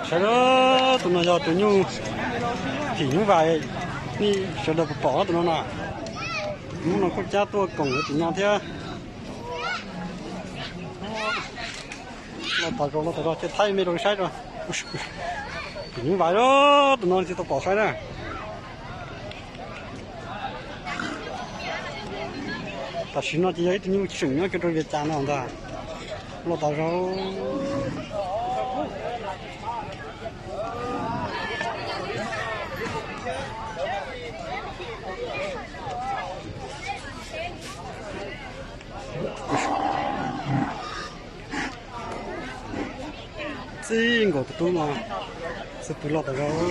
Saib, tus no yog tus nyuj, thim nyuj vais, nej sawv daws puas pom tus no na? Hnub no kuj cab tuaj koom tus no thiab. Los tom zos, los tom zos, cia thaij me rau saib tso. Thim nyuj vais, tus no tsis tau pom saib na. Tam sim no ces yog ib tug nyuj tseem nyob kiag rau Vias Cas no ntag. Los tom zos. Txij nkaus tus tub no xwb pw los tas zog.